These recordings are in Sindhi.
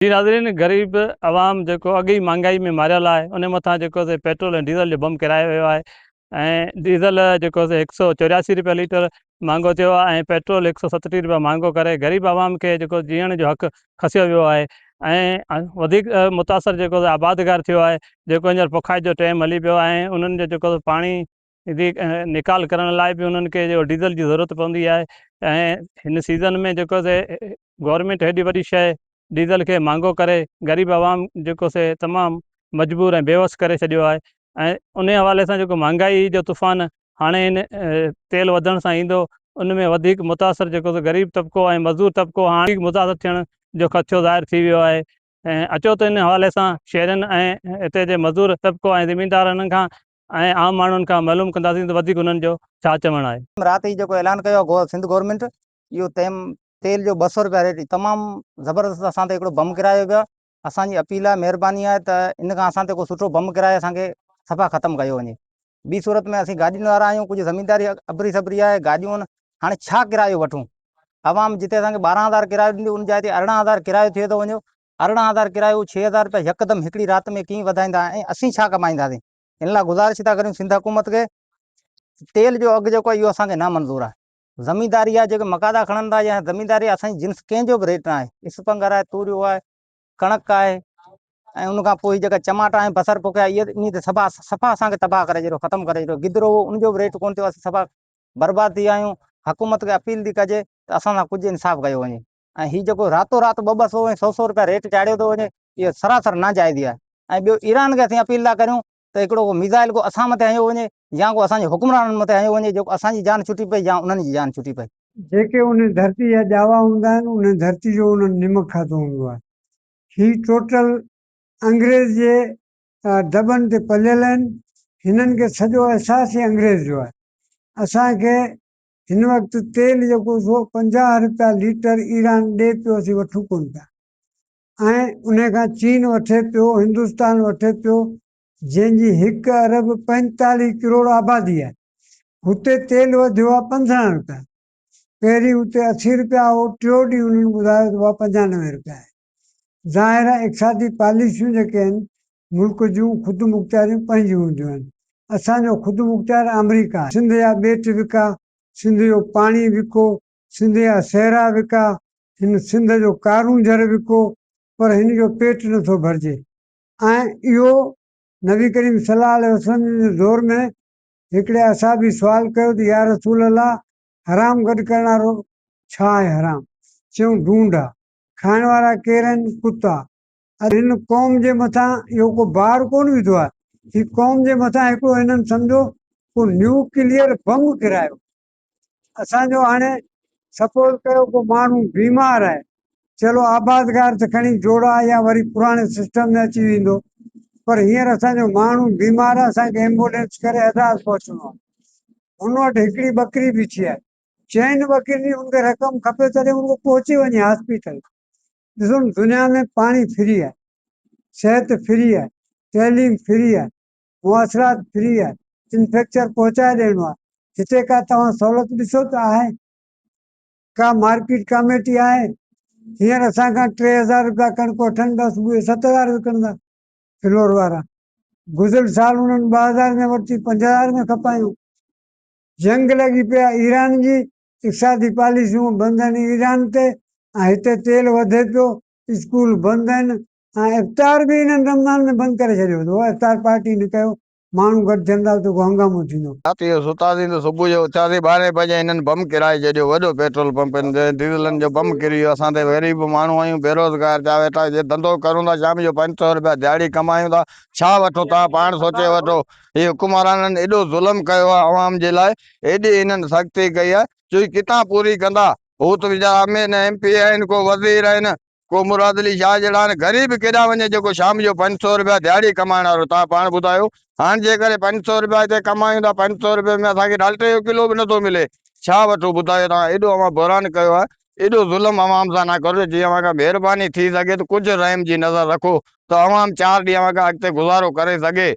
جي ناظرين غريب عوام جيڪو اڳ ئي مھانگائي ۾ ماريل آهي ان مٿان جيڪو سي پيٽرول ۽ ڊيزل جو بم ڪرايو ويو آهي ۽ ڊيزل جيڪو سي هڪ سئو 84 روپيا ليٽر مھانگو ٿيو آهي ۽ پيٽرول هڪ سئو 37 روپيا مھانگو ڪري غريب عوام کي جيڪو جيئڻ جو حق کسيو ويو آهي ۽ وڌيڪ متاثر جيڪو سي آبادگار ٿيو آهي جيڪو هينئر پوکائي جو ٽيم هلي پيو آهي ۽ انهن جو جيڪو پاڻي جي نيڪال ڪرڻ لاء به انهن کي جو ڊيزل جي ضرورت پوندي آهي ۽ هن سيزن ۾ جيڪو سي گورنمينٽ هيڏي وڏي شيء ڊيزل کي مهانگو ڪري غريب عوام جيڪو سي تمام مجبور ۽ بيوس ڪري ڇڏيو آهي ۽ ان حوالي سان جيڪو مهانگائي جو طوفان هاڻي هن تيل وڌڻ سان ايندو ان ۾ وڌيڪ متاثر جيڪو سو غريب طبقو ۽ مزدور طبقو هاڻي متاثر ٿيڻ جو خدشو ظاهر ٿي ويو آهي ۽ اچو ته ان حوالي سان شهرين ۽ هتي جي مزدور طبقو ۽ زميندارن کان ۽ عام ماڻهن کان معلوم ڪنداسين ته وڌيڪ انهن جو ڇا چوڻ آهي. رات ئي جيڪو اعلان ڪيو آهي سنڌ گورنمينٽ اهو تيم تيل جو 200 روپيا ريٽ تمام زبردست اسان تي هڪڙو بم ڪرايو ويو آهي اسان جي اپيل آهي مهرباني آهي ته ان کان اسان تي ڪو سٺو بم ڪرائي اسان کي صفا ختم ڪيو وڃي ٻي صورت ۾ اسين گاڏين وارا آهيون ڪجهه زمينداري ابري سبري آهي گاڏيون هاڻي ڇا ڪرايو وٺون عوام جتي اسان کي 12000 ڪرايو ڏيندي ان جاء تي 18000 ڪرايو ٿئي ٿو وڃو 18000 ڪرايو 6000 روپيا يڪدم هڪڙي رات ۾ ڪيئن وڌائيندا ۽ اسين ڇا ڪمائينداسين ان لاء گذارش ٿا ڪريون سنڌ حڪومت کي تيل جو اگهه جيڪو آهي اهو اسان کي نامنظور آهي زمينداري آهي جيڪي مقادا کڻن ٿا يا زمينداري اسان جي جنس ڪنهن جو به ريٽ نه آهي اسپنگر آهي توريو آهي ڪڻڪ آهي ۽ ان کان پوء جيڪا چماٽا ۽ بصر پوکيا اهي انهي تي صفا صفا اسان کي تباهه ڪري ڇڏيو ختم ڪري ڇڏيو گدرو هو ان جو به ريٽ ڪونه ٿيو اسين صفا برباد ٿي ويا آهيون حڪومت کي اپيل ٿي ڪجي ته اسان سان ڪجهه انصاف ڪيو وڃي ۽ هي جيڪو راتو رات ٻه ٻه سو ۽ سو سو روپيا ريٽ چاڙهيو ٿو وڃي اهو سراسر ناجائزي آهي ۽ ٻيو ايران کي اسين اپيل ٿا ڪريون ته هڪڙو ڪو ميزائل ڪو اسان مٿي هنيو وڃي يا ڪو اسان جي حڪمرانن مٿي هنيو وڃي جيڪو اسان جي جان ڇٽي پئي يا انهن جي جان ڇٽي پئي. جيڪي ان ڌرتي جا ڄاوا هوندا آهن ان ڌرتي جو انهن نمڪ کاڌو هوندو آهي. هي ٽوٽل انگريز جي دٻن تي پليل آهن. هنن کي سڄو احساس ئي انگريز جو آهي. اسان کي هن وقت تيل جيڪو سو 50 رپيا ليٽر ايران ڏي پيو اسين وٺون ڪونه پيا ۽ ان کان چين وٺي پيو هندستان وٺي پيو جنهن جي هڪ ارب 45 ڪروڙ آبادي آهي هتي تيل وڌيو آهي 15 رپيا پهرين اتي 80 رپيا هو ٽيو ڏينهن انهن ٻڌايو ته اها 95 رپيا آهي ظاهر آهي اقتصادي پاليسيون جيڪي آهن ملڪ جون خود مختياريون پنهنجون هونديون آهن. اسان جو خود مختيار آمريڪا آهي. سنڌ جا ٻيٽ وڪا، سنڌ جو پاڻي وڪو، سنڌ جا صحرا وڪا، هن سنڌ جو ڪارونجهر وڪو پر هن جو پيٽ نٿو ڀرجي ۽ اهو نبي ڪريم صلي الله عليه وسلم جن جي دور ۾ هڪڙي اصحابي سوال ڪيو ته يا رسول الله حرام گڏ ڪرڻ وارو ڇا آهي حرام؟ چيائون ڍونڍ آ. کائڻ وارا ڪير آهن؟ ڪتا. هن قوم جي مٿان اهو ڪو بار ڪونه وڌو آهي. هي قوم جي مٿان هڪڙو هنن سمجهو ڪو نيوڪليئر بم ڪيرايو. اسان جو هاڻي سپوز ڪيو ڪو ماڻهو بيمار آهي چلو آبادگار ته کڻي جوڙا يا وري پراڻي سسٽم ۾ اچي ويندو پر هينئر اسان جو ماڻهو بيمار آهي اسان کي ايمبولينس ڪري حيدرآباد پهچڻو آهي هن وٽ هڪڙي ٻڪري بيٺي آهي چئن ٻڪرين جي هن کي رقم کپي تڏهن هن کي پهچي وڃي هاسپيٽل. ڏسو نه دنيا ۾ پاڻي فري آهي، صحت فري آهي، تعليم فري آهي، مواصلات فري آهي، انفيڪچر پهچائي ڏيڻو آهي، هتي ڪا توهان سهولت ڏسو ته آهي؟ ڪا مارڪيٽ ڪاميٽي آهي؟ هينئر اسان کان 3000 روپيا ڪڻڪ وٺن پيا صبح جو 7000 وڪڻندا فلور وارا. گذريل سال انهن 2000 ۾ ورتي 5000 ۾ کپايون. جنگ لڳي پئي آهي ايران جي اقتصادي پاليسيون بند آهن ايران تي ۽ هتي تيل وڌي پيو اسڪول بند آهن ۽ افطار به انهن رمضان ۾ بند ڪري ڇڏيو هو افطار پارٽي نه ڪيو ماڻهو گڏ ٿين ٿا اتي ڪو هنگامو ٿيندو. رات جو ستاسين ته صبح جو اٿياسين ٻارهين بجي هنن بم ڪيرائي ڇڏيو وڏو پيٽرول پمپ هن ڊيزلن جو بم ڪري ويو اسان ته غريب ماڻهو آهيون بيروزگار ٿيا ويٺا جي ڌنڌو ڪرون ٿا شام جو 500 روپيا دهاڙي ڪمايون ٿا ڇا وٺون توهان پاڻ سوچي وٺو هي حڪمرانن ايڏو ظلم ڪيو آهي عوام جي لاء ايڏي هنن سختي ڪئي آهي جو هي ڪٿان پوري ڪندا هو ته ويچارا امين ايم پي آهن ڪو وزير آهن ڪو مراد علي شاهه جهڙا آهن غريب ڪيڏانهن وڃي جيڪو شام جو 500 روپيا دهاڙي ڪمائڻ وارو توهان پاڻ ٻڌايو هاڻ جيڪڏهن 500 روپيا هتي ڪمايون ٿا 500 روپئي ۾ اسان کي ڊالٽي جو ڪلو به نٿو ملي ڇا وٺون ٻڌايو توهان ايڏو اوهان بحران ڪيو آهي ايڏو ظلم عوام سان نه ڪريو جي اوهان کان مهرباني ٿي سگهي ته ڪجهه رحم جي نظر رکو ته عوام چار ڏينهن اوهان کان اڳتي گذارو ڪري سگهي.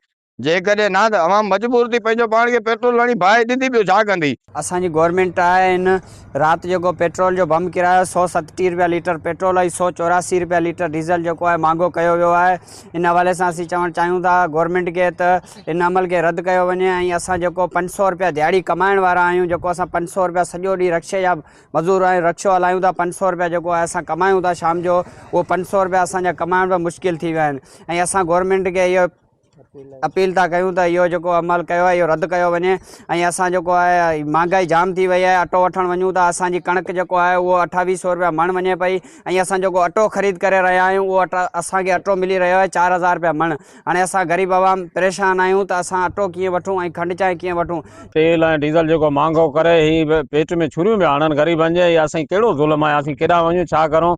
جيڪڏهن نه ته عوام مجبور ٿي پنهنجو پاڻ کي پيٽرول هڻي باهه ڏيندي ٻيو ڇا ڪندي. اسان جي گورنمينٽ آهي هن رات جيڪو پيٽرول جو بم ڪرايو 137 رپيا ليٽر پيٽرول ۽ 184 رپيا ليٽر ڊيزل جيڪو آهي مهانگو ڪيو ويو آهي ان حوالي سان اسين چوڻ چاهيون ٿا گورنمينٽ کي ته ان عمل کي رد ڪيو وڃي ۽ اسان جيڪو 500 رپيا ديهاڙي ڪمائڻ وارا آهيون جيڪو اسان 500 رپيا سڄو ڏينهن رڪشي جا مزور آهيون رڪشو هلايون ٿا 500 رپيا جيڪو آهي اسان ڪمايون ٿا شام جو اهو 500 رپيا اسان جا ڪمائڻ به مشڪل ٿي ويا آهن ۽ اسان گورنمينٽ کي اهو اپيل ٿا ڪيون ته اهو جيڪو عمل ڪيو آهي اهو رد ڪيو وڃي ۽ اسان جيڪو آهي مهانگائي جام ٿي وئي آهي اٽو وٺڻ وڃون ٿا اسان جي ڪڻڪ جيڪو آهي اهو اٺاويهه سو روپيا مڻ وڃي پئي ۽ اسان جيڪو اٽو خريد ڪري رهيا آهيون اهو اٽا اسان کي اٽو ملي رهيو آهي 4000 روپيا مڻ. هاڻي اسان غريب عوام پريشان آهيون ته اسان اٽو ڪيئن وٺون ۽ کنڊ چانهه ڪيئن وٺون. تيل ۽ ڊيزل جيڪو مهانگو ڪري هي پيٽ ۾ ڇريون پيا هڻن غريبن جي هي اسين ڪهڙو ظلم آهي اسين ڪيڏانهن وڃون ڇا ڪرون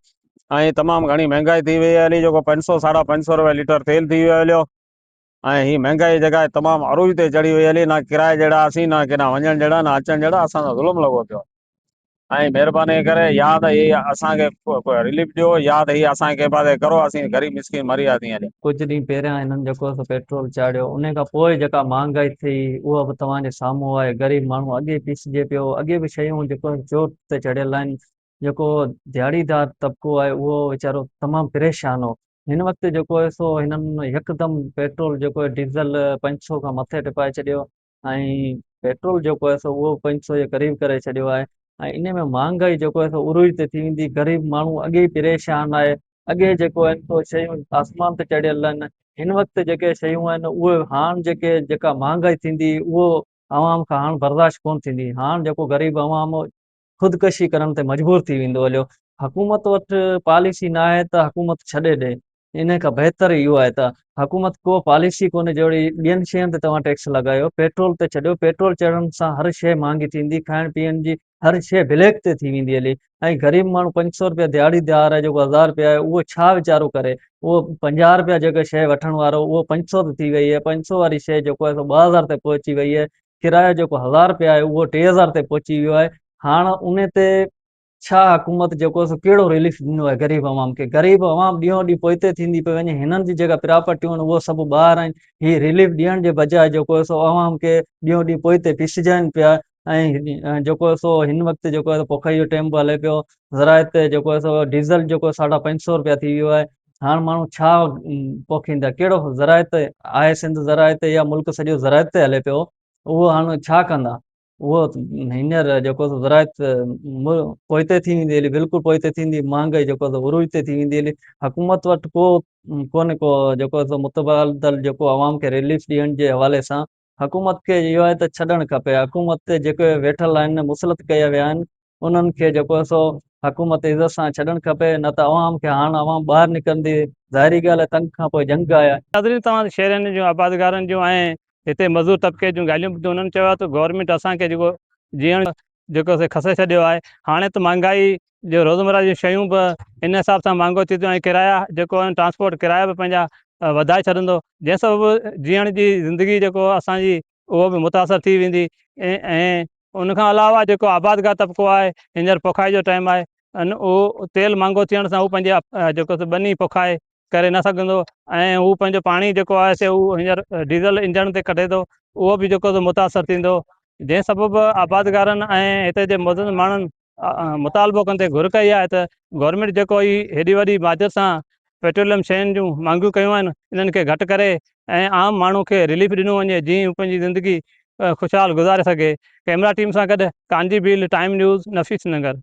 ۽ تمام گهڻي مهنگائي ٿي وئي آهي هلي جيڪو پنج سو ساڍا پنج سو روپيا ليٽر تيل ٿي ويو هليو ۽ هي مهنگائي جيڪا آهي تمام عروج تي چڙهي وئي هلي نه ڪرائي جهڙا اسين نه ڪيڏانهن وڃڻ جهڙا نه اچڻ جهڙا اسان سان ظلم لڳو پيو آهي ۽ مهرباني ڪري يا ته هي اسان کي رليف ڏيو يا ته هي اسان کي ڪنهن پاسي ڪرو اسين غريب مسڪين مري وياسين هلي. ڪجهه ڏينهن پهريان هنن جيڪو سو پيٽرول چاڙهيو انهي کان پوء جيڪا مهانگائي ٿي اها به توهان جي سامهون آهي غريب ماڻهو اڳي پيسجي پيو اڳي به شيون جيڪو چوٽ تي چڙهيل آهن جيڪو دهاڙيدار طبقو آهي اهو ويچارو تمام پريشان هو هن وقت جيڪو آهي سو هنن يڪدم پيٽرول جيڪو آهي ڊيزل 500 کان مٿي ٽپائي ڇڏيو ۽ پيٽرول جيڪو آهي سو اهو 500 جي قريب ڪري ڇڏيو آهي ۽ ان ۾ مهانگائي جيڪو آهي سو عروج تي ٿي ويندي غريب ماڻهو اڳي ئي پريشان آهي اڳي جيڪو آهن سو شيون آسمان تي چڙهيل آهن هن وقت جيڪي شيون آهن اهي هاڻ جيڪي جيڪا مهانگائي ٿيندي اهو عوام کان هاڻ برداشت ڪونه ٿيندي هاڻ جيڪو غريب عوام خودڪشي ڪرڻ تي مجبور ٿي ويندو هليو. حڪومت وٽ پاليسي ناهي ته حڪومت ڇڏي ڏي. انهي کان بهتر اهو آهي ته حڪومت ڪو پاليسي ڪونهي جوڙي ٻين شين تي توهان ٽيڪس لڳايو پيٽرول تي ڇڏيو پيٽرول چڙهڻ سان هر شيء مهانگي ٿيندي کائڻ پيئڻ جي هر شيء بليڪ تي ٿي ويندي هلي ۽ غريب ماڻهو 500 روپيا دهاڙي دار آهي جيڪو 1000 روپيا آهي اهو ڇا ويچارو ڪري اهو 50 روپيا جيڪا شيء وٺڻ وارو اهو 500 تي ٿي وئي آهي 500 واري شيء جيڪو آهي سو 2000 تي پهچي وئي آهي ڪرايو جيڪو 1000 رپيا آهي اهو 3000 تي پهچي ويو آهي هاڻ ان تي ڇا حڪومت جيڪو سو ڪهڙو رليف ڏنو آهي غريب عوام کي غريب عوام ڏينهون ڏينهن پوئتي ٿيندي پئي وڃي هنن جي جيڪا پراپرٽيون آهن اهو سڀ ٻاهر آهن هي رليف ڏيڻ جي بجاء جيڪو سو عوام کي ڏينهون ڏينهن پوئتي پيسجائن پيا ۽ جيڪو سو هن وقت جيڪو آهي پوکائي جو ٽيم به هلي پيو زراعت تي جيڪو سو ڊيزل جيڪو 550 روپيا ٿي ويو آهي هاڻ ماڻهو ڇا پوکيندا ڪهڙو زراعت آهي سنڌ زراعت يا ملڪ سڄو زراعت تي هلي پيو اهو هاڻ ڇا ڪندا اهو هينئر جيڪو سو زراعت پوئتي ٿي ويندي هلي بلڪل پوئتي ٿيندي مهانگائي جيڪو سو عروج تي ٿي ويندي هلي حڪومت وٽ ڪو ڪونهي ڪو جيڪو سو متبادل جيڪو عوام کي رليف ڏيڻ جي حوالي سان حڪومت کي اهو آهي ته ڇڏڻ کپي حڪومت تي جيڪي ويٺل آهن مسلط ڪيا ويا آهن انهن کي جيڪو سو حڪومت عزت سان ڇڏڻ کپي نه ته عوام کي هاڻ عوام ٻاهر نڪرندي ظاهري ڳالهه آهي تنگ کان پوء جنگ آهي. ناظرين توهان شهرين جون آبادگارن جون ۽ هتي مزور طبقي جون ڳالهيون ٻڌيون انهن چيو آهي ته گورنمينٽ اسان کي جيڪو جيئڻ جيڪو سي کسي ڇڏيو آهي هاڻي ته مهانگائي جو روزمره جون شيون به ان حساب سان مهانگو ٿي ٿيون ۽ ڪرايا جيڪو آهن ٽرانسپورٽ ڪرايا به پنهنجا وڌائي ڇڏندو جنهن سبب جيئڻ جي زندگي جيڪو اسان جي اهو به متاثر ٿي ويندي ۽ ان کان علاوه جيڪو آبادگار طبقو آهي هينئر پوکائي جو ٽائيم آهي ان اهو تيل مهانگو ٿيڻ سان هو پنهنجي جيڪو سو ٻني پوکائي ڪري نه سگهندو ۽ هو پنهنجو پاڻي جيڪو آهي سي هو هينئر ڊيزل انجڻ تي ڪڍي ٿو اهو به جيڪو سو متاثر ٿيندو جنهن سبب آبادگارن ۽ هتي جي معزز ماڻهن مطالبو ڪندي گهر ڪئي آهي ته گورنمينٽ جيڪو هي هيڏي وڏي ماجر سان پيٽروليم شين جون مهانگيون ڪيون آهن انهن کي گهٽ ڪري ۽ عام ماڻهو کي رليف ڏنو وڃي جيئن هو پنهنجي زندگي خوشحال گذاري سگهي ڪئميرا ٽيم سان گڏ ڪانجي ڀيل ٽائيم نيوز نفيس نگر.